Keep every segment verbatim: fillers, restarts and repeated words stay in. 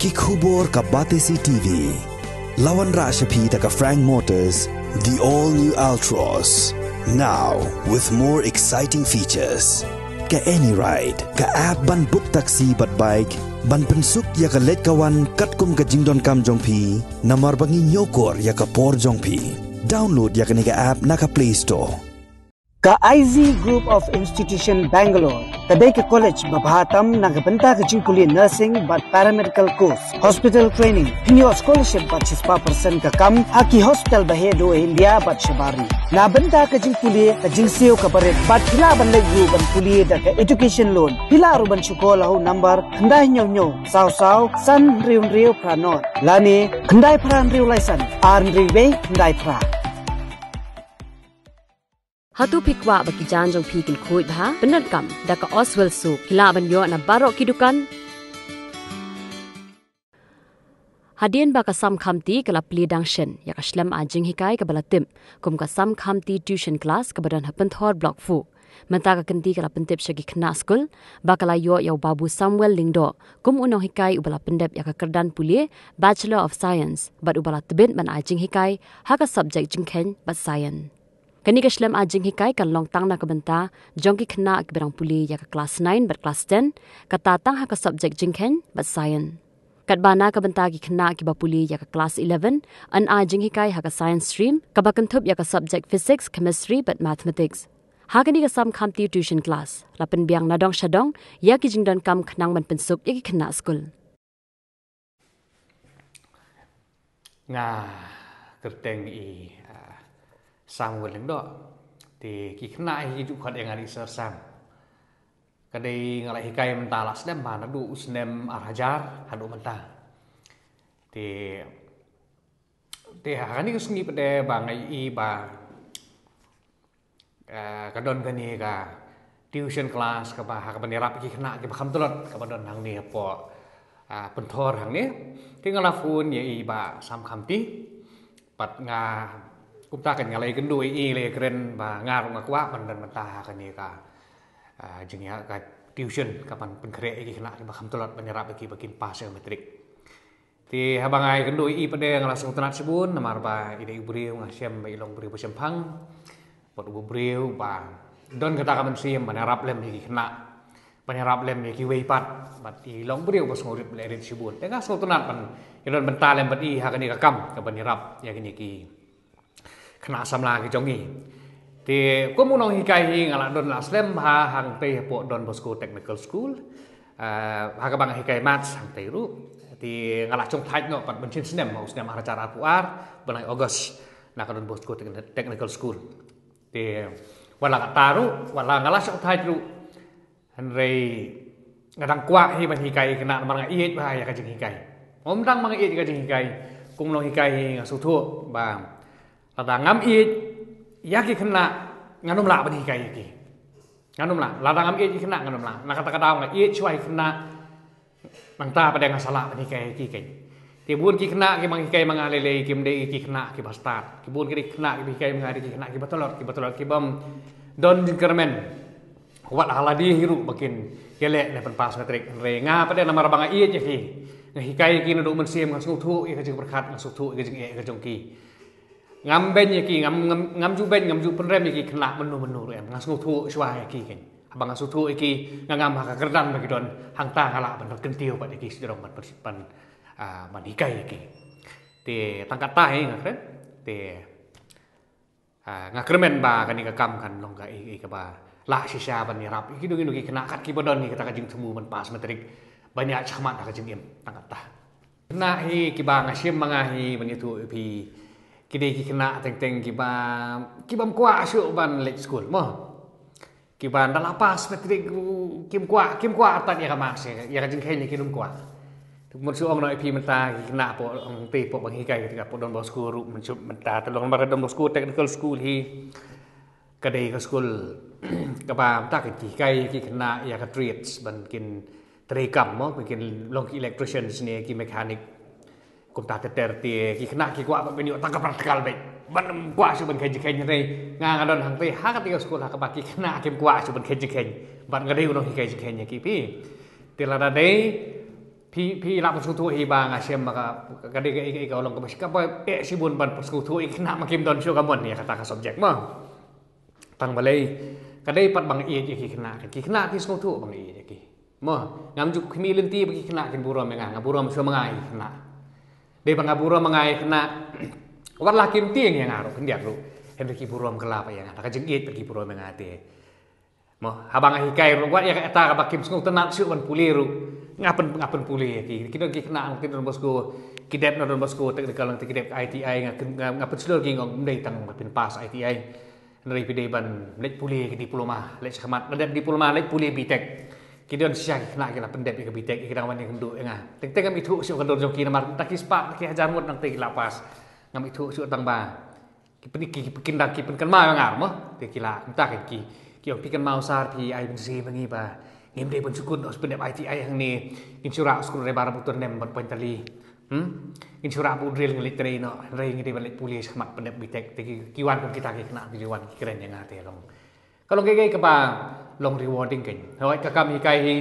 Ki khubor ka Batesi T V. La wanrah sha phi da ka Frank Motors, the all new Altroz. Now with more exciting features. Ka Any Ride, ka app ban book taxi bad bike, ban pynsuk ïa ka leit ka wan katkum ka jingdonkam jong phi, namar ba ngi ñiewkor ïa ka por jong phi. Download ïa kane ka app na ka Play Store. Ka I Z Group of Institution Bangalore ka dei ka college ba bha tam na ka bynta ka jingpule nursing bad paramedical course, hospital training. Phin ïoh scholarship bad shispah percent ka kam ha ki hospital ba heh duh India bad shabar ri. Na bynta ka jingpule, ka jingsiew kaba rit bad phi lah ban leit ruh ban pule da ka education loan. Phi lah ruh ban shu call ha u number khyndai hynñiew hynñiew saw saw san hynriew hynriew phra nod lane khyndai phra hynriew lai san ar hynriew wei khyndai phra. Hato phi kwah ba ki jaiñ jong phi kin khuid bha? Pyndonkam da ka Oswell Soap. Phi lah ban ïoh na baroh ki dukan. Hadien ba ka Sam Khamti ka la plie dang shen ïa ka shlem ai jinghikai kaba la tip kum ka Sam Khamti Tuition Class kaba don ha Pynthor Block four. Mynta ka kynti ka la pyntip sha ki khynnah skul ba ka la ïoh ïa u Babu Samuel Lyngdoh kum u nonghikai uba la pyndep ïa ka kyrdan pule Bachelor of Science bad uba la tbit ban ai jinghikai ha ka subject jingkheiñ bad science. Kane ka shlem ai jinghikai kan long tang na ka bynta jong ki khynnah kiba dang pule ïa ka klas nine bad klas ten, kata tang ha ka subject jingkheiñ bad science. Katba na ka bynta ki khynnah kiba pule ïa ka klas eleven, yn ai jinghikai ha ka science stream kaba kynthup ïa ka subject physics, chemistry bad mathematics. Ha kane ka Sam Khamti Tuition Class la pynbiang na dong sha dong ïa ki jingdonkam khnang ban pynsuk ïa ki khynnah skul. Nga kyrteng i, ah, Samuel Lyngdoh. Te ki khynnah hi ju khot ïa nga da i Sir Sam. Ka dei nga la hikai mynta la snem bha, naduh u snem ar hajar haduh mynta. Te, te ha kane ka sngi pat de ba nga i ba, ah, ka don kane ka tuition class kaba ha kaba ïarap ki khynnah kiba kham tlot kaba don hangne hapoh, ah, Pynthor hangne. Te nga la phone ïa i Bah Sam Khamti. Pat nga kumta kan nga la ïakynduh ïa i, la ïakren ba nga ruh nga kwah ban don mynta ha kane ka, ah, jingïa ka tuition kaban pynkhreh ïa ki khynnah kiba kham tlot ban ïarap ïa ki ba kin pass ïa ka matric. Te haba nga ïakynduh ïa i pat de nga la sngewtynnat shibun namar ba i dei u briew nga shem ba i long briew ba shemphang. Bad u briew ba don kata ka mynsiem ban ïarap lem ïa ki khynnah, ban ïarap lem ïa kiwei pat. Bad i long briew ba sngewrit leh rit shibun. Te nga sngewtynnat ban ïadon bynta lem bad i ha kane ka kam kaban ïarap ïa kine ki khynnah samla ki jong ngi. Te kum u nonghikai hi nga la don la slem bha hangtei hapoh Don Bosco Technical School. Ah, ha kaba nga hikai maths hangtei ruh. Te nga la shong thait noh pat ban shisnem ha u snem ar hajar arphew ar, bnai August, na ka Don Bosco Techni-, Technical School. Te wat la kata ruh, wat la nga la shong thait ruh, hynrei nga dang kwah hi ban hikai khynnah namar nga ïeit bha ïa ka jinghikai. Ym dang ba nga ïeit ïa ka jinghikai, kum u nonghikai hi nga sngewthuh ba lada ngam ïeit ïa ki khynnah ngan ym lah ban hikai ïa ki. Ngan ym lah, lada ngam ïeit ïa ki khynnah ngan ym lah. Na kata ka daw nga ïeit shuwa ïa ki khynnah. Nangta pat de nga sa lah ban hikai ïa ki keiñ. Ki bun ki khynnah kiba nga hikai ma nga lei lei kim dei ki khynnah kiba stad. Ki bun ki khynnah kiba hikai ma nga dei ki khynnah kiba tlot, kiba tlot, kibym don jingkyrmen. Wat ha lade hi ruh ba kin ïaleh ne pynpass matric. Hynrei nga pat de namar ba nga ïeit ïa ki, nga hikai ïa ki naduh mynsiem, nga sngewthuh ïa ka jingpyrkhat, nga sngewthuh ïa ka jingeh ka jong ki. Ngam beiñ ïa ki, ngam, ngam, ngam ju beiñ, ngam ju pynrem ïa ki khynnah mynno mynno ruh em. Nga sngewthuh shuwa ïa ki keiñ. Haba nga sngewthuh ïa ki, nga ngam ha ka kyrdan ba ki don, hangta nga lah ban kyntiew pat ïa ki sdang ban, ban, ah, ban hikai ïa ki. Te tang kata hi nga kren. Te, ah, nga kyrmen ba kane ka kam kan long kaei kaei kaba lah shisha ban ïarap ïa kino kino ki khynnah kat kiba don hi kata ka jingthmu ban pass matric, ban ïaid shakhmat ha ka jingim, tang kata. Khynnah hi kiba nga shim ma nga hi ban ïathuh ïa phi, ki dei ki khynnah teng teng kiba, kibym kwah shuh ban leit skul mo. Kiba ynda la pass matric ruh kim kwah, kim kwah artat ïa ka marks, ïa ka jingkheiñ ïa ki ym kwah. Te mut shu ong noh ïa phi mynta ki khynnah hapoh, ong te hapoh ba nga hikai, hapoh Don Bosco ruh mynta te long namar Don Bosco Technical School hi ka dei ka skul kaba mynta ki hikai ki khynnah ïa ka trades ban kin trei kam mo, kin long ki electricians ne ki mechanic. Kumta ter ter te ki khynnah ki kwah ban ïoh tang ka practical beit. Bad ym kwah shuh ban kheiñ jingkheiñ, hynrei nga nga don hangtei ha kata ka skul ha kaba ki khynnah kim kwah shuh ban kheiñ jingkheiñ. Bad nga dei u nonghikai jingkheiñ ïa ki, phi. Te lada dei Phi, phi lah pynsngewthuh hi ba nga shem ba ka, ka dei ka, ka, ka long kaba, kaba eh shibun ban pynsngewthuh ïa ki khynnah ma kim don shuh ka mon ïa kata ka subject mo. Tang balei, ka dei pat ba nga ïeit ïa ki khynnah, ki khynnah ki sngewthuh ba nga ïeit ïa ki. Mo, ngam ju khmih lynti ba ki khynnah kin burom ïa nga, nga burom shuh ma nga ïa ki khynnah. Dei ba nga burom ma nga ïa ki khynnah. Wat la kim tieng ïa nga ruh, khyndiat ruh. Hynrei ki burom kylla pat ïa nga, da ka jingïeit pat ki burom ïa nga te. Mo, haba nga hikai ruh, wat ïa kata kaba kim sngewtynnat shuh ban pule ruh. Nga pyn, nga pynpule ïa ki. Ki don ki khynnah, ki don Don Bosco, ki dep na Don Bosco, te ka long te ki dep I T I, nga, nga, nga pynshlur ki, nga ong ym dei tang ba phin pass I T I. Hynrei phi dei ban leit pule ki diploma, leit shakhmat, leit diploma, leit pule B Tech. Ki don shisha ki khynnah ki la pyndep ïa ka B Tech, ki dang wan ïakynduh ïa nga. Teng teng ngam ithuh shuh ka dur jong ki namar da ki spah, da ki hajar ngut nangta ki la pass. Ngam ithuh shuh tang ba ki pyn, ki, ki pynkynmaw, ki pynkynmaw ïa nga mo. Te ki la, mynta ki, ki, ki ong phi kynmaw sir, phi ai mynsiem ïa ngi ba ngim dei ban shu kut, us pyndep I T I hangne, ngin shu rah skul re bar button nem bad point tali. Hmm? Ngin shu rah bad u drill, ngin leit trei noh, hynrei ngi dei ban leit pule shakhmat pyndep B Tech, te ki, ki wan kum kita ki khynnah ki ju wan ki kren ïa nga te long. Ka long kaei kaba long rewarding kein. Hooid ka kam hikai hi,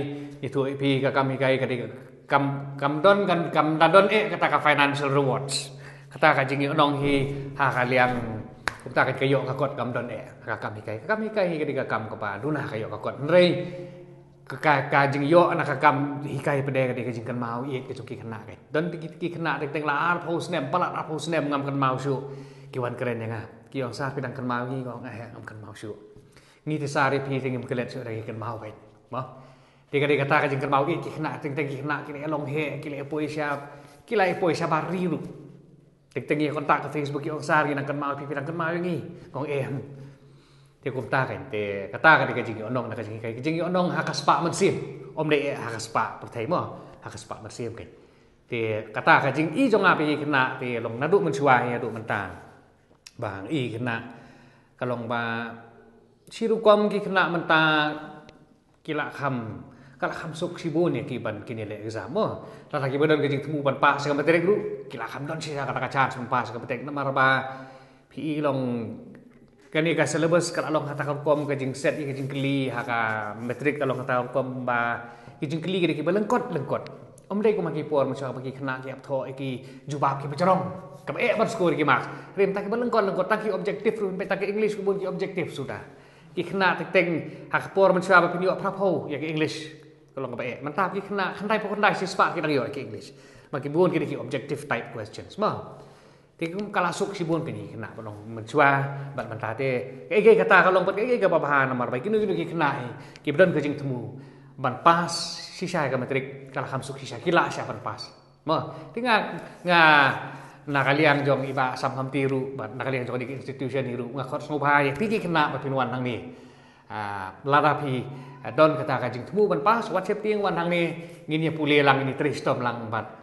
ithuh ïa phi ka kam hikai ka dei ka kam, kam don, kam, kam da don eh kata ka financial rewards. Kata ka jingïohnong hi ha ka liang, kumta ka ïoh ka kot kam don eh ka kam hikai. Ka kam hikai hi ka dei ka kam kaba duna ka ïoh ka kot. Hynrei ka, ka, ka jingïoh na ka kam hikai pat ka dei ka jingkynmaw ïeit ka jong ki khynnah kein. Don ki, ki khynnah teng teng la arphew snem, palat arphew snem ngam kynmaw shuh. Ki wan kren ïa nga. Ki ong sir phi dang kynmaw ïa ngi, nga ong eh ngam kynmaw shuh. Ngi te sir ïa phi te ngim klet shuh da ki kynmaw kein. Mo. Te ka dei kata ka jingkynmaw ïeit ki khynnah teng teng ki khynnah ki la long heh, ki la poi sha, ki la poi sha bar ri ruh. Teng teng ïa kontak ka Facebook ki ong sir ngi dang kynmaw ïa phi, phi dang kynmaw ïa ngi. Nga ong eh. Hmm. Te kumta kein, te kata ka dei ka jingïohnong na ka jinghikai, ka jingïohnong ha ka spah mynsiem. Ym dei eh ha ka spah pyrthei mo, ha ka spah mynsiem kein. Te kata ka jingi jong nga ïa ki khynnah te long naduh mynshuwa haduh mynta. Ba ngi khynnah ka long ba shi rukom ki khynnah mynta ki la kham, ka la kham suk shibun ïa ki ban kin ïaleh exam mo. Lada kiba don ka jingthmu ban pass ïa ka matric ruh ki la kham don shisha kata ka chance ban pass ïa ka matric namar ba phi i long kane ka syllabus ka la long ha kata ka rukom, ka jingset ïa ka jingkylli ha ka matric ka long ha kata ka rukom ba ki jingkylli ki dei kiba lyngkot lyngkot. Ym dei kum ha ki por mynshuwa ba ki khynnah ki ap thoh ïa ki jubab kiba jrong, kaba eh ban score ïa ki marks. Hynrei mynta kiba lyngkot lyngkot, tang ki objective ruh, mynta ki English ki bun ki objective suda. Ki khynnah teng teng ha ka por mynshuwa ba phin ïoh phra phew ïa ki English ka long kaba eh. Mynta ki khynnah khyndai phew khyndai shispah ki dang ïoh ïa ki English. Ba ki bun ki dei ki objective type questions mo. Te kum ka la suk shibun kine ki khynnah ba long mynshuwa bad mynta te kaei kaei kata ka long pat kaei kaei kaba bha namar ba kino kino ki khynnah hi kiba don ka jingthmu ban pass shisha ïa ka matric ka la kham suk shisha, ki lah shisha ban pass. Mo, te nga, nga na ka liang jong i Bah Sam Khamti ruh bad na ka liang jong kane ka institution hi ruh nga khot sngewbha ïa phi ki khynnah ba phin wan hangne. Ah, lada phi, ah, don kata ka jingthmu ban pass, wat sheptieng wan hangne, ngin ïa pule lang, ngin ïa trei shitom lang bad.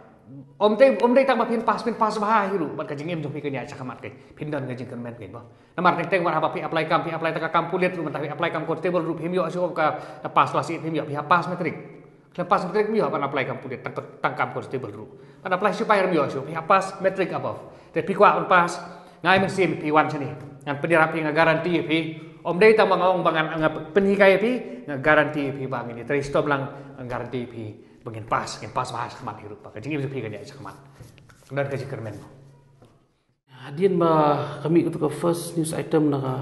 Ym dei, ym dei tang ba phin pass, phin pass bha hi ruh bad ka jingim jong phi kan ïaid shakhmat kein. Phin don ka jingkyrmen kein ba. Namar teng teng wat haba phi apply kam, phi apply tang ka kam pulit ruh, mynta phi apply kam constable ruh, phim ïoh shuh ka pass class eight, phim ïoh, phi hap pass matric. Khlem pass matric phim ïoh ban apply kam pulit, tang, tang kam constable ruh. Ban apply sipai ruh phim ïoh shuh, phi hap pass matric above. Te phi kwah ban pass, nga ai mynsiem phi wan shane. Ngan pynïarap phi, nga guarantee phi. Ym dei tang ba nga ong ba ngan, nga pynhikai ïa phi, nga guarantee phi ba ngin ïa trei shitom lang, nga guarantee phi ba ngin pass, ngin pass bha shakhmat hi ruh ba ka jingim jong phi kan ïaid shakhmat. Don ka jingkyrmen. Hadien ba ka mih katu ka first news item na ka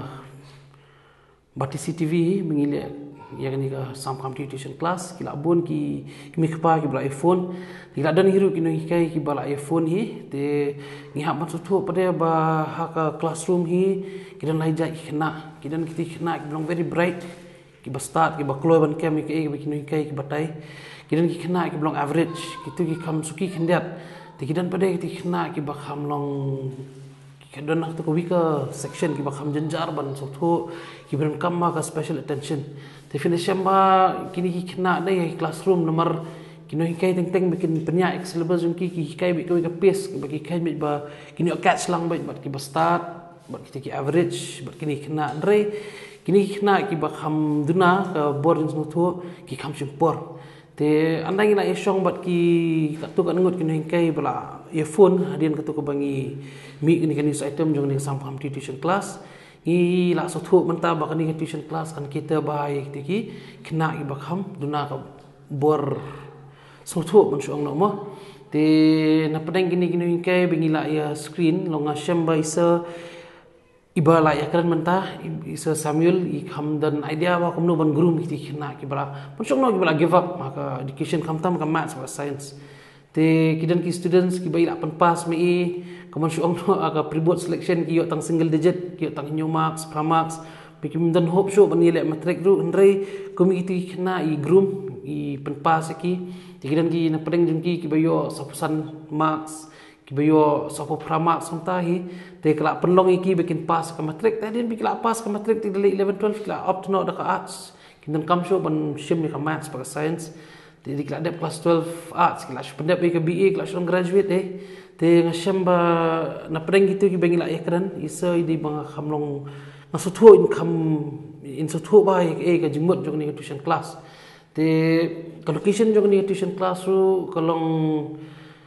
Batesi TV, mynta ngi leh ïa kane ka Sam Khamti tuition class, ki la bun ki, ki mei kpa kiba la ïa phone. Te ki la don hi ruh ki nonghikai kiba la ïa phone hi. Te ngi hap ban sngewthuh pat de ba ha ka classroom hi ki don lai jait ki khynnah, ki don kita ki khynnah kiba long very bright, kiba stad, kiba kloi ban kem ïa kaei kaba ki nonghikai ki batai. Ki don ki khynnah kiba long average, kitu ki kham suki khyndiat. Te ki don pat de kita ki khynnah kiba kham long, ki don ha katu ka weaker section, kiba kham jynjar ban sngewthuh, kiba donkam ka special attention. Te phin ïa shem ba kine ki khynnah dei ha ki classroom namar ki nonghikai teng teng ba kin pynïaid ïa ka syllabus jong ki, ki hikai beit kawei ka pace, ba ki hikai beit ba kin ïoh catch lang beit bad kiba stad, bad kita ki average, bad kine ki khynnah, hynrei kine ki khynnah kiba kham duna ka bor jingsngewthuh, ki kham shim por. Te ynda ngi la ïa shong bad ki katto katne ngut ki nonghikai ba la ïa phone hadien katu kaba ngi mih kane ka news item jong kane ka Sam Khamti tuition class, ngi la sngewthuh mynta ba kane ka tuition class kan cater bha ïa kita ki khynnah kiba kham duna ka bor sngewthuh ban shu ong noh mo. Te na pdeng kine ki nonghikai ba ngi la ïa screen, long nga shem ba i sir iba la ïa kren mynta, i sir Samuel, i kham don idea ba kumno ban groom kiti ki khynnah kiba la, ban shu ong noh, kiba la give up ha ka education, khamtam ka maths bad science. Te ki don ki students kiba i la pynpass ma i, kumban shu ong noh, ha ka pre-board selection ki ïoh tang single digit, ki ïoh tang hynñiew marks, phra marks. Ba kim don hope shuh ban ïaleh matric ruh, hynrei kum kiti ki khynnah i groom, i pynpass ïa ki. Te ki don ki na pdeng jong ki kiba ïoh sawphew san marks, kiba ïoh sawphew phra marks kumta hi. Te ka la pynlong ïa ki ba kin pass ka matric. Te hadien ba ki la pass ka matric, te da leit eleven twelve ki la opt noh da ka arts. Kim donkam shuh ban shim ïa ka maths bad ka science. Te hadien ki la dep class twelve arts, ki la shu pyndep ïa ka B A, ki la shu graduate eh. Te nga shem ba na pdeng kito kiba ngi la ïa kren, i sir i dei ba nga kham long, nga sngewthuh, in kham, in sngewthuh bha ïa ka, ïa ka jingmut jong kane ka tuition class. Te ka location jong kane ka tuition class ruh ka long,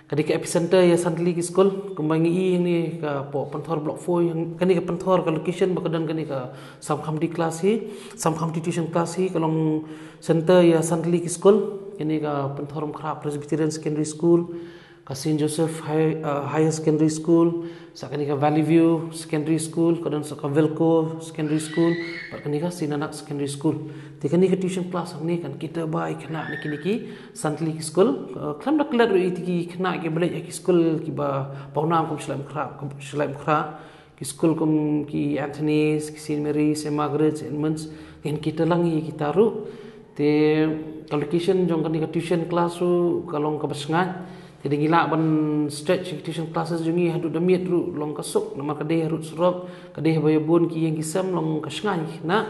ka dei ka epicenter ïa san tylli ki skul. Kumba ngi i hangne ka Pynthor Block four, kane ka Pynthor ka location ba ka don kane ka Samkhamti class hi, Samkhamti tuition class hi, ka long center ïa san tylli ki skul. Kane ka Pynthor Umkhrah Presbyterian Secondary School, ka Saint Joseph High, uh, Higher Secondary School, sa kane ka Valley View Secondary School, ka don sa ka Velco Secondary School, bad kane ka Saint Anak Secondary School. Te kane ka tuition class hangne kan cater bha ïa ki khynnah na kine ki san tylli ki skul. Uh, khlem da klet ruh ïa kiti ki khynnah kiba leit ha ki skul kiba pawnam kum Shalai Umkhrah, kum Shalai Umkhrah, ki skul kum ki Anthony's, ki Saint Mary, Saint Margaret, Saint Edmund's, ngin cater lang ïa kita ruh. Te ka location jong kane ka tuition class ruh ka long kaba shngaiñ. Te da ngi lah ban stretch ki tuition classes jong ngi haduh da miet ruh long ka suk, namar ka dei harud surok, ka dei haba ïa bun ki ïing ki sem, long ka shngaiñ ki khynnah.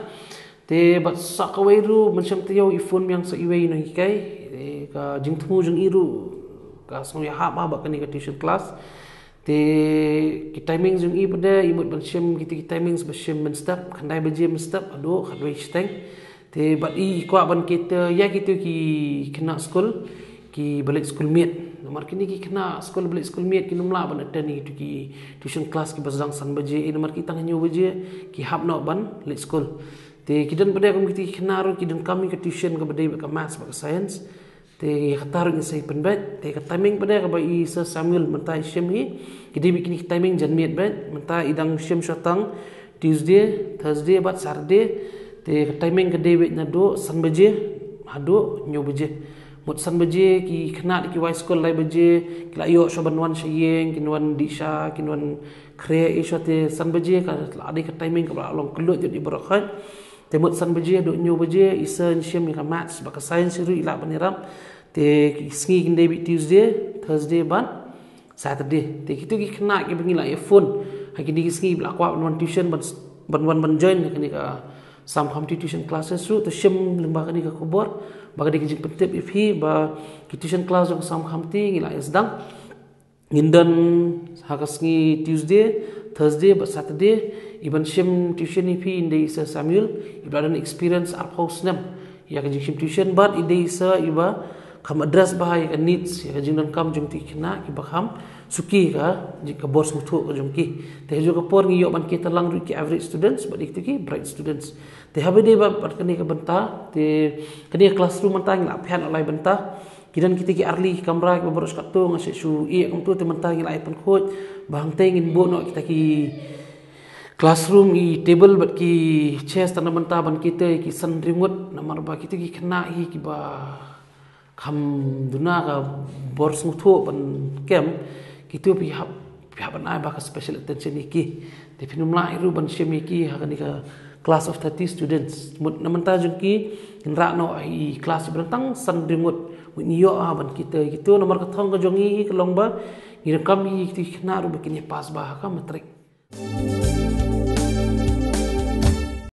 Te bad sa kawei ruh, mynshem taïew i phone biang sa iwei i nonghikai. Te ka jingthmu jong i ruh ka sngew ïahap bha bad kane ka tuition class. Te ki timings jong i pat de, i mut ban shim kiti ki timings ba shim mynstep, khyndai baje mynstep haduh khatwei shiteng. Te bad i, i kwah ban cater ïa kito ki khynnah skul kiba leit skul miet. Namar kine ki khynnah skul ba leit skul miet kim lah ban attend ïa kito ki tuition class kiba sdang san baje, eh, namar ki tang hynñiew baje ki hap noh ban leit skul. Te ki don pat de kum kiti ki khynnah ruh ki donkam ïa ka tuition kaba dei bad ka maths bad ka science. Te ïa kata ruh ngin sa ïa pynbeit. Te ka timing pat de kaba i sir Samuel mynta i shim hi, ki dei beit kine ki timing janmiet beit. Mynta i dang shim shuwa tang Tuesday, Thursday bad Saturday. Te ka timing ka dei beit naduh san baje haduh hynñiew baje. Mut san baje ki khynnah ki wai skul lai baje, ki la ïoh shuwa ban wan sha ïing, kin wan dih sha, kin wan khreh, eh, shuwa. Te san baje ka la dei ka timing kaba la long kylluid ïa i baroh khoit. Te mut san baje haduh hynñiew baje i sir in shim ïa ka maths bad ka science ruh i lah ban ïarap. Te ki sngi kin dei beit Tuesday, Thursday bad Saturday. Te kito ki khynnah kiba ngi la ïa phone ha kine ki sngi ba la kwah ban wan tuition, ban, ban wan ban join ha kane ka Samkhamti tuition classes ruh, to shim lyngba kane ka khubor, ba ka dei ka jingpyntip ïa phi ba ki tuition class jong ka Samkhamti ngi la ïa sdang. Ngin don ha ka sngi Tuesday, Thursday bad Saturday. Iban shim tuition ïa phi i dei i sir Samuel, iba la don experience arphew snem ïa ka jingshim tuition, bad i dei i sir iba kham address bha ïa ka needs, ïa ka jingdonkam jong kito ki khynnah kiba kham suki ka, ka bor sngewthuh ka jong ki. Te ha kajuh ka por ngi ïoh ban cater lang ruh ïa ki average students bad ïa kito ki bright students. Te haba dei bad, bad kane ka bynta, te kane ka classroom mynta ngi la pynïaid noh lai bynta. Ki don kita ki arli kamra kiba baroh shi katto, nga shu ïeh kumto, te mynta ngi la ïa pynkhuid ba hangtei ngin buh noh kita ki classroom, ki table bad ki chairs tang na bynta ban cater ïa ki san hynriew ngut, namar ba kita ki khynnah hi kiba kham duna ka bor sngewthuh ban kem, kito phi hap, phi hap ban ai bha ka special attention ïa ki. Te phin ym lah ruh ban shim ïa ki ha kane ka class of thirty students. Mut na bynta jong ki, ngin rah noh ha i class ba don tang san hynriew ngut. Mut ngi ïoh, ah, ban cater ïa kito, namar ka thong ka jong ngi hi ka long ba ngi donkam ïa kito ki khynnah ruh ba kin ïa pass bha ha ka matric.